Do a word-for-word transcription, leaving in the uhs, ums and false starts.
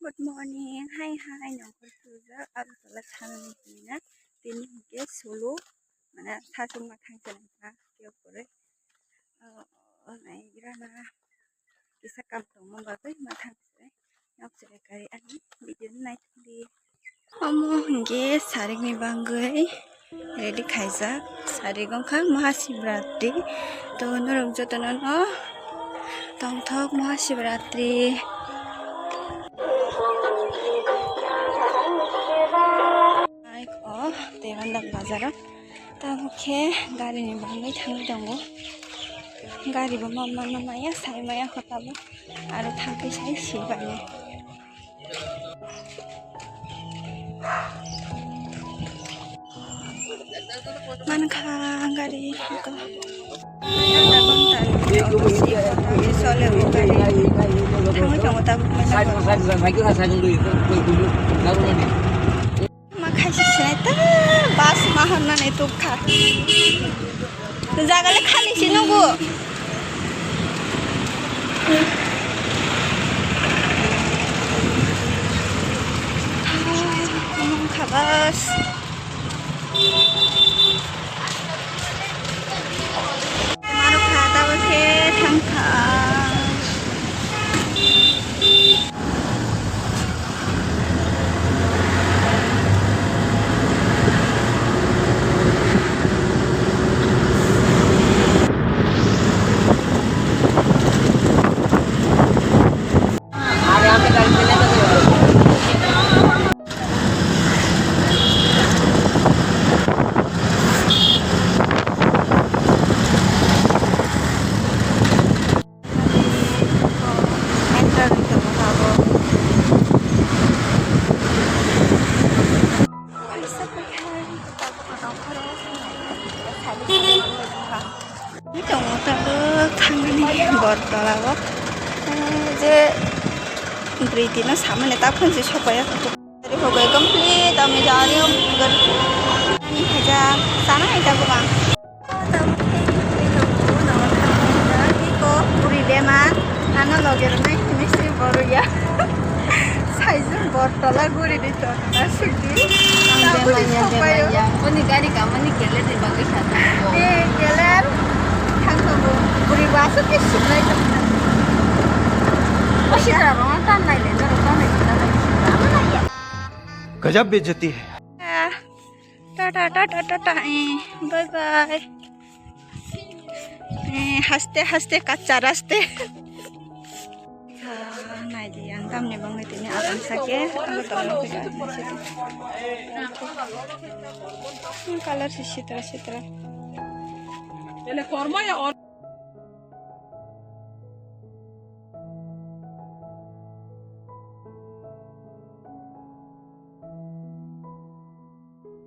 Good morning, hai hai, nongkhor sujak, aro tola thangni hinna, tini hingke solo, mana sasong ma thang se nangkha, kebo pore. Oh, oh, nai gira na, kisa kam tongma bagwi ma thang se, nok se kari ani video nai thangdi. Omo hingke sarikni bagwi ready khaijak. Sarik wngkha Mahashivratri. To norok jotono no tongthok Mahashivratri. Bike o Devandak bazaro. Tamo khe gari ni bagwi thangwi tongo. Gari bo ma mano maya, sai maya kho tamo. Aro thangwi sai si baino. Mankha gari ko. Sole o gari. Thangwi tongo tabuk manya. Ma khaisi sinai ta bus ma hamnani tukha. Jagale khali si nugo. Khabas. Maro kha, tabuk khe thangkha. Tongo tabuk thangmani Bortola o, eh, je bwrwi tino samani ta phunsi sopaiya. Hobai complete ami jani ani haja sana ita buma. Iko puri bema ano loge rwnai hini si boroya. Saijwk Bortola guri di to na sidi. Ang bemanya, bemanya. Oni gari kamani kele de bagwi sa ta. Eh, kele. Thang to bo. Buri basu ke sunai to. Osi da rong tan nai le, da rong tan nai le. गजब बेइज्जती है। Tata, tata, tata, eh, bye bye. Eh, haste, haste, kacha raste. Ah, naidi, ang tamni bangni tini abang sake, ang tongno khe. Hmm, color si sitra, sitra.